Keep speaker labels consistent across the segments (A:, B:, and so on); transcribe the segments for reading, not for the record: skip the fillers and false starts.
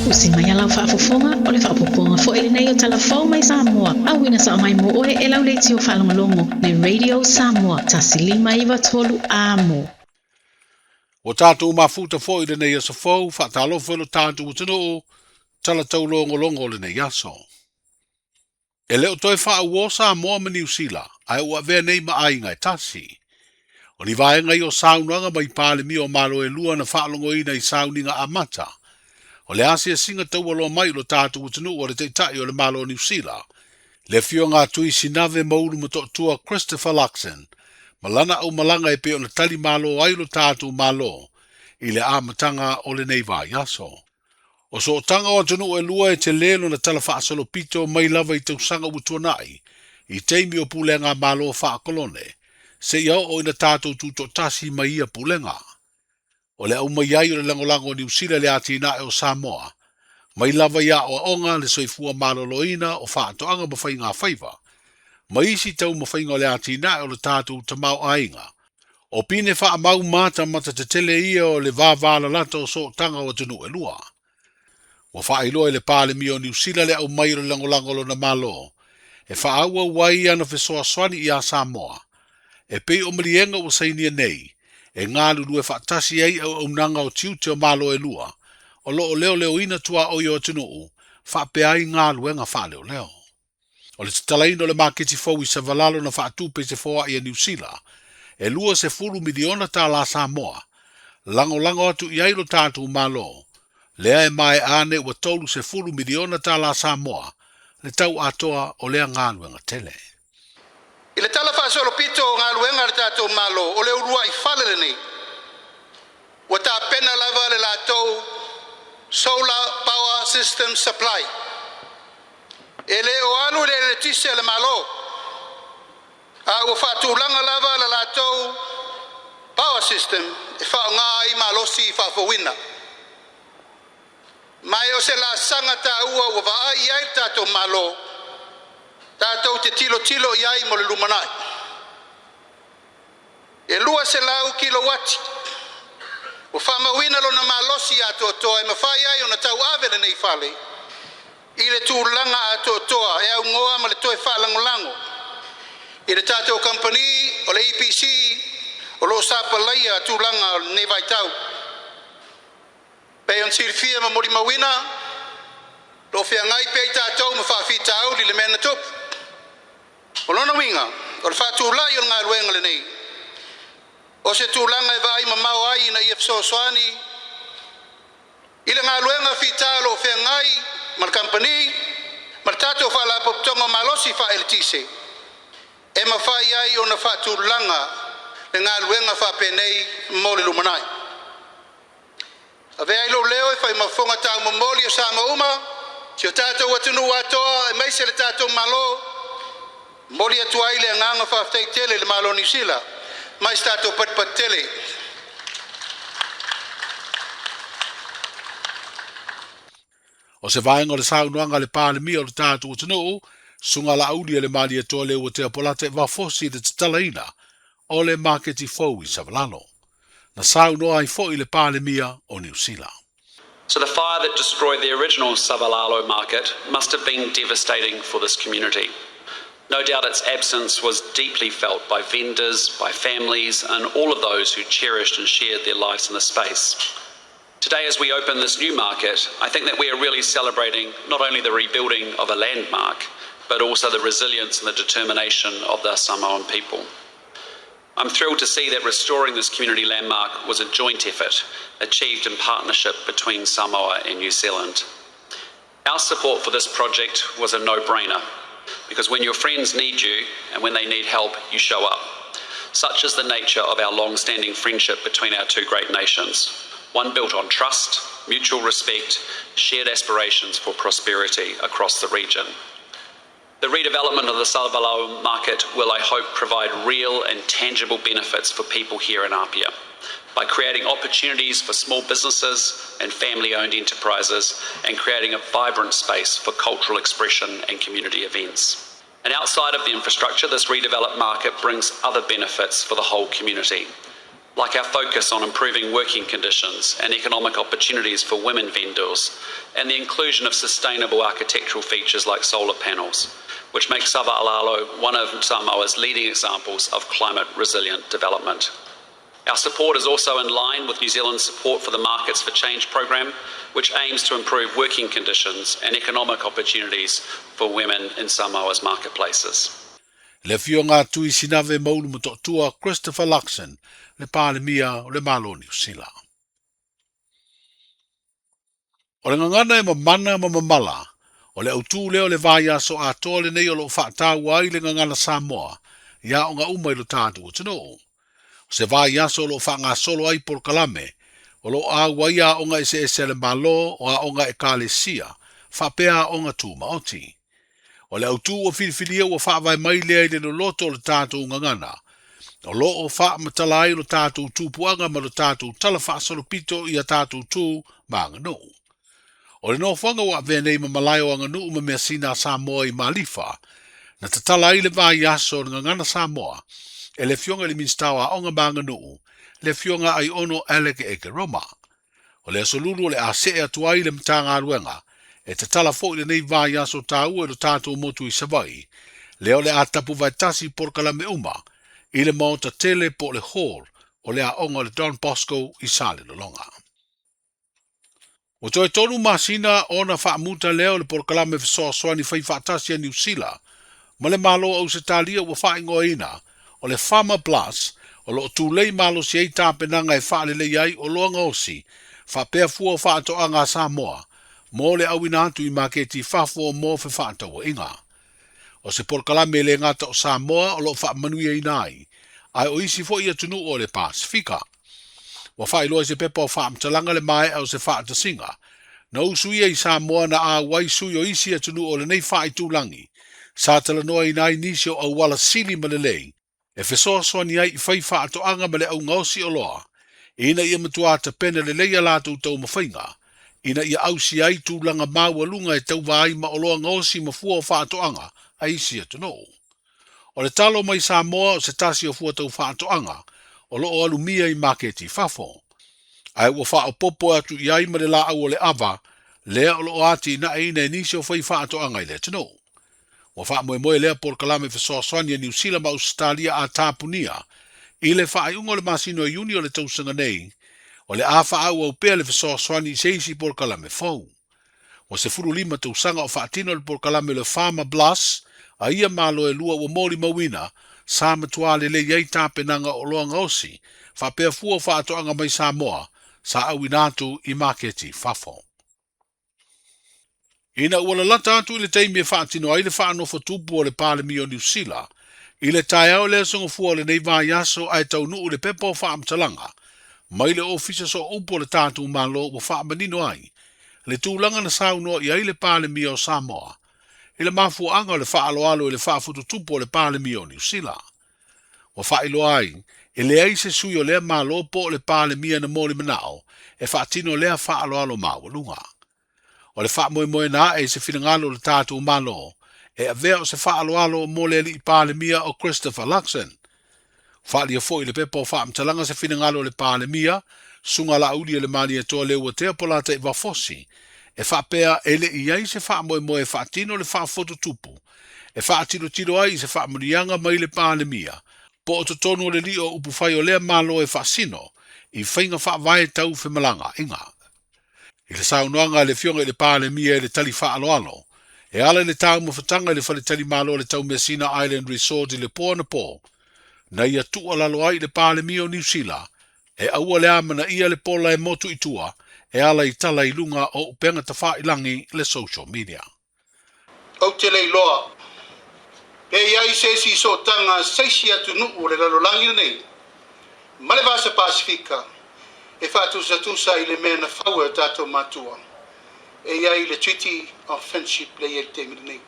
A: Usi mai a lau faafofoga, o le faaopoopoga foi lenei o Tala Fou mai Samoa, auina sao mai mo oe e lau leitio faalogologo, le Radio Samoa 1593 Amo.
B: Ua tatou mafuta foi i lenei aso fou, faatalofa i lo tatou atunuu, tala taulogologo o lenei aso. E le o toe faauō Samoa ma Niu Sila, ae ua avea nei ma aiga e tasi. O ni vaega ia o saunoaga mai Palemia o Malo e lua na faalogoina i sauniga amata o le asiasiga taualoa mai i lo tatou atunuu a le Taitai o le Malo o Niu Sila, le Afioga a Tui Sinave Maulu Motootua Christopher Luxon, ma lana aumalaga e pei ona tali malo ai lo tatou Malo i le amataga o lenei vaiaso. O sootaga o atunuu e lua e tele lona tala faasolopito mai lava i tausaga ua tuanai, i taimi o pulega Malo faakolone, seia oo ina tatou tutoatasi mai ia pulega. O le aumai ai o le lagolago a Niu Sila i le atinae o Samoa, mai lava i aoaoga, le soifua maloloina, o faatoaga ma faigafaiva, ma isi taumafaiga o le atinae o le tatou tamaoaiga. O pine faamau matamata tetele ia o le vavalalata o sootaga o atunuu e lua. Ua faailoa i le Palemia o Niu Sila le aumai o le lagolago a lona Malo e faaauau ai ana fesoasoani iā Samoa, e pei o maliega ua sainia nei e galulue faatasi ai auaunaga o tiute o Malo e lua o lo o leoleoina tuaoi o atunuu faapea ai galuega faaleoleo. O le tatalaina o le maketi fou i Savalalo na faatupe i se foai a Niu Sila e $20 miliona tālā Samoa, lagolago atu i ai lo tatou Malo, lea e maea ane ua $30 miliona tālā Samoa le tau atoa o lea galuega tele.
C: I le tala faasolopito o galuega a le tatou Malo, o le uluai fale lenei, ua tapena lava le latou solar power system supply. E le o alu i le eletise a le Malo, a ua faatulaga lava le latou power system e faaaoga ai malosi faafouina. Ma o se laasaga taua ua vaai i ai le tatou Malo, tatou te tilotilo i ai mo le lumanai. E 200 kilowati ua faamauina lona malosi atoatoa e mafai ai ona tauave lenei fale i le tulaga atoatoa e augoa ma le toe faalagolago i le tatou kamupani o le EPC o lo o sapalaia tulaga o lenei vaitau. Pei ona silafia ma molimauina, lo o feagai pea i tatou ma faafitauli le mea na tupu. O lona uiga, o le faatulai o le galuega lenei, o se tulaga e vaai mamao ai ina ia fesoasoani i le galuega fita o lo o feagai ma le kamupani ma le tatou faalapotopotoga o malosi faaeletise e mafai ai ona faatulaga le galuega faapenei mo le lumanai. Avea ai lou leo e fai ma fofoga taumomoli o Samoa uma, si o tatou atunuu atoa aemaise le tatou Malo, momoli atu ai le agaga faafetai tele i le Malo o Niu Sila mai se tatou patipati tele.
B: O se vaega o le saunoaga a le Palemia o le tatou atunuu, Susuga Laauli e le Malietoa Leuatea Polata e vafosi i le tatalaina o le maketi fou i Savalalo. Na saunoa ai foi le Palemia o Niu Sila.
D: So the fire that destroyed the original Savalalo market must have been devastating for this community. No doubt its absence was deeply felt by vendors, by families, and all of those who cherished and shared their lives in the space. Today, as we open this new market, I think that we are really celebrating not only the rebuilding of a landmark, but also the resilience and the determination of the Samoan people. I'm thrilled to see that restoring this community landmark was a joint effort achieved in partnership between Samoa and New Zealand. Our support for this project was a no-brainer, because when your friends need you and when they need help, you show up. Such is the nature of our long-standing friendship between our two great nations, one built on trust, mutual respect, shared aspirations for prosperity across the region. The redevelopment of the Savalalo market will, I hope, provide real and tangible benefits for people here in Apia by creating opportunities for small businesses and family-owned enterprises and creating a vibrant space for cultural expression and community events. And outside of the infrastructure, this redeveloped market brings other benefits for the whole community. Like our focus on improving working conditions and economic opportunities for women vendors, and the inclusion of sustainable architectural features like solar panels, which make Savalalo one of Samoa's leading examples of climate resilient development. Our support is also in line with New Zealand's support for the Markets for Change program, which aims to improve working conditions and economic opportunities for women in Samoa's marketplaces.
B: Le Afioga Tui Sinave Maulu Motootua Christopher Luxon, le Palemia o le Malo o Niu Sila. O le gagana e mamana ma mamala, o le autū lea o le vaiaso atoa lenei o lo o faataua ai le gagana Samoa i aoga uma i lo tatou atunuu. O se vaiaso o lo o faagasolo ai polokalame o lo o auai aoga eseese a le Malo, o aoga Ekalesia, faapea aoga tumaoti. O le autū ua filifilia ua faavae mai lea i le loloto o le tatou gagana, o lo o faamatala ai lo tatou tupuaga ma lo tatou tala faasolopito i a tatou tu ma aganuu. O le nofoaga ua avea nei ma malae o aganuu ma measina a Samoa i Malifa, na tatala ai le vaiaso o le Gagana Samoa e le Afioga i le Minisita o Aoga ma Aganuu, le Afioga Aiono Alec Ekeroma. O le Aso Lulu o le a see atu ai le Matagaluega e tatala foi lenei vaiaso taua i lo tatou motu i Savaii, lea o le a tapu vaetasi polokalame uma i le maota tele po o le hall o le aoga o le Don Bosco i Salelologa. Ua toe 3 masina ona faamuta lea o le polokalame fesoasoani faifaatasi a Niu Sila ma le Malo o Ausetalia ua faaigoaina o le Farmer Plus o lo o tulei malosi ai tapenaga e faaleleia ai oloa gaosi faapea fua o faatoaga a Samoa mo le auina atu i maketi i fafo mo fefaatauaiga. O se polokalame e le gata o Samoa o lo o faamanuiaina ai, ae o isi foi atunuu o le Pasefika. Ua faailoa i se pepa o faamatalaga le maea o se faatasiga na usuia i Samoa na auai sui o isi atunuu o lenei faaitulagi sa talanoaina ai nisi o auala sili ma lelei e fesoasoani ai i faifaatoaga ma le augaosi oloa ina ia matua tapena lelei a latou taumafaiga ina ia ausia ai tulaga maualuga e tauva ai ma oloa gaosi ma fua o faatoaga a isi atunuu. O le talo mai Samoa o se tasi o fua tau faatoaga o lo o alumia i maketi i fafo, ae ua faaopoopo atu i ai ma le laau o le ava lea o lo o atinaeina e nisi o faifaatoaga i le atunuu. Ua faamoemoe lea polokalame fesoasoani a Niu Sila ma Ausetalia a tapunia i le faaiuga o le masina o Iuni o le tausaga nei, o le a faaauau pea le fesoasoani i se isi polokalame fou. Ua 15 tausaga o faatino le polokalame o le Farmer Plus a ia Malo e lua ua molimauina sa matua lelei ai tapenaga o oloa gaosi faapea fua o faatoaga mai Samoa sa auina atu i maketi i fafo. Ina ua lalata atu i le taimi e faatino ai le faanofo tupu o le Palemia o Niu Sila i le taeao le aso Gafua o lenei vaiaso ae taunuu le pepa o faamatalaga mai le Ofisa Sooupu o le tatou Malo ua faamanino ai le tulaga na saunoa i ai le Palemia o Samoa i le mafuaaga o le faaaloalo i le faafututupu o le Palemia o Niu Sila. Ua faailoa ai, e leai se sui o lea Malo po o le Palemia na molimanao e faatino lea faaaloalo maualuga. O le faamoemoena ae i se finagalo o le tatou Malo e avea o se faaaloalo mo le alii Palemia o Christopher Luxon. Faaalia foi i le pepa o faamatalaga se finagalo o le Palemia, Susuga Laauli e le Malietoa Leuatea Polataivao-Fosi, e faapea e le i ai se faamoemoe e faatino le faafotutupu e faatilotilo ai i se faamanuiaga mai le Palemia po o totonu o le lio o upufai o lea Malo e faasino i faiga faavae tau femalagaaiga. I le saunoaga a le Afioga i le Palemia i le tali faaaloalo e ala i le taumafataga i le faletalimalo o le Taumeasina Island Resort i le po anapo, na ia tuualalo ai i le Palemia o Niu Sila e aua le amanaia le pola e motu i tua e ala i tala i luga o upega tafailangi le social media.
C: Ou te le iloa pe i ai se isi sootaga a se isi atunuu o le lalolagi lenei ma le Vasa Pasefika e faatusatusa i le mea na fau e o tatou matua e i ai le Treaty of Friendship lea e i ai i le taimi lenei.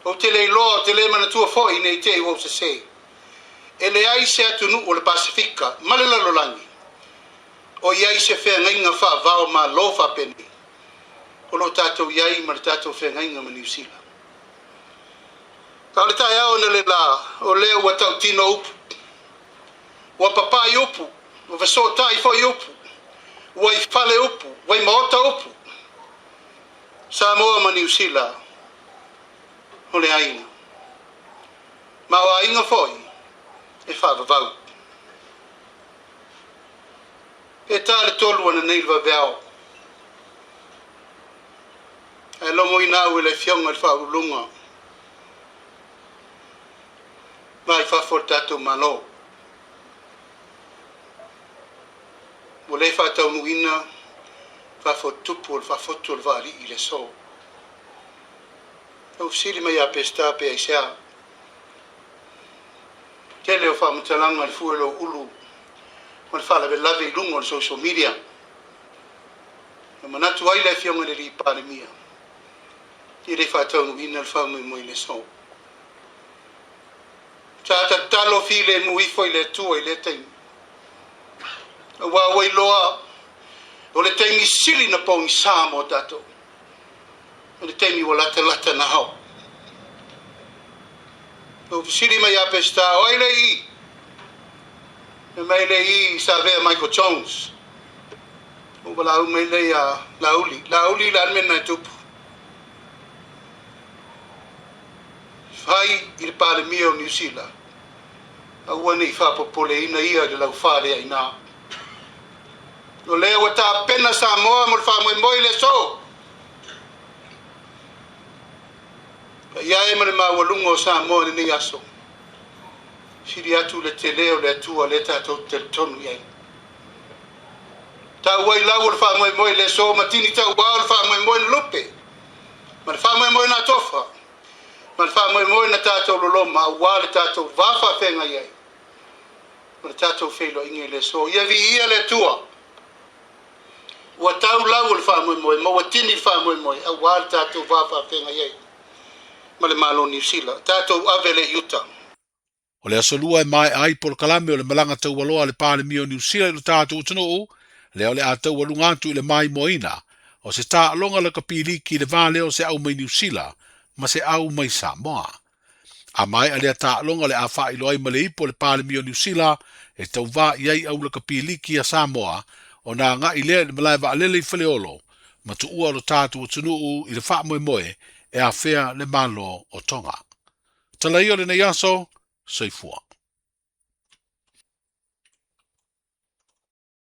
C: Ou te le iloa, ou te le manatua foi ne i te i ua ou sesē. E leai se atunuu o le Pasefika ma le lalolagi o i ai se feagaiga faavao Malo faapenei o lo o tatou i ai ma le tatou feagaiga ma Niu Sila. A o le taeao analeila, o lea ua tautino upu. Ua papai upu, ua fesootai foi upu, ua i fale upu, ua i maota upu. Samoa ma Niu Sila o le aiga. Ma o aiga foi e faavavau. Pe ta le 3 ananei le vaveao. Ae logoina au e le Afioga i le Faauluuluga mai fafo o le tatou Malo. Ua le faataunuuina faafotutupu o le faafotu o le vaalii i le aso. Na ou fesili mai ia Peseta pe aisea. Tele o faamatalaga i le fue o lou ulu ma le faalavelave i luga o le social media. Na manatu ai le Afioga i le Alii Palemia e le faataunuuina le faamoemoe i le aso. Sa tatalo filemu ifo i le Atua i lea taimi, aua ua iloa o le taimi sili na pogisa mo tatou, o le taimi ua latalata na ao. Na ou fesili mai ia Peseta, o ai le i? Fai mai le i sa avea Michael Jones. Ou valaau mai lea ia Laauli, Laauli le a le mea lena e tupu? Fai i le Palemia o Niu Sila, aua ne i faapopoleina ia i le laufa lea i ina. O lea ua tapena Samoa mo le faamoemoe i le aso. Paia e ma le maualuga o Samoa i lenei aso. Sili atu le tele o le Atua lea tatou te talitonu i ai. Tau ai lau o le faamoemoe i le aso ma tini tauā o le faamoemoe na lupe, ma le faamoemoe na atofa, ma le faamoemoe na tatou loloma aua le tatou va faafeagai ai ma le tatou feiloaiga i le aso. Ia viia le Atua, ua tau lau o le faamoemoe ma ua tini le faamoemoe aua le tatou va faafeagai ai ma le Malo o Niu Sila. Tatou ave le i uta.
B: O le aso Lua e maea ai polokalame o le malaga taualoa a le Palemia o Niu Sila i lo tatou atunuu, lea o le a taualuga atu i le maimoaina o se taaloga lakapiliki i le va lea o se au mai Niu Sila ma se au mai Samoa. A maea lea taaloga o le a faailoa ai ma le ipu a le Palemia o Niu Sila e tauvā i ai au lakapiliki a Samoa ona agai lea i le malae vaalele i Faleolo ma tuua lo tatou atunuu i le faamoemoe e afea le Malo o Tonga. Tala ia o lenei aso, soifua.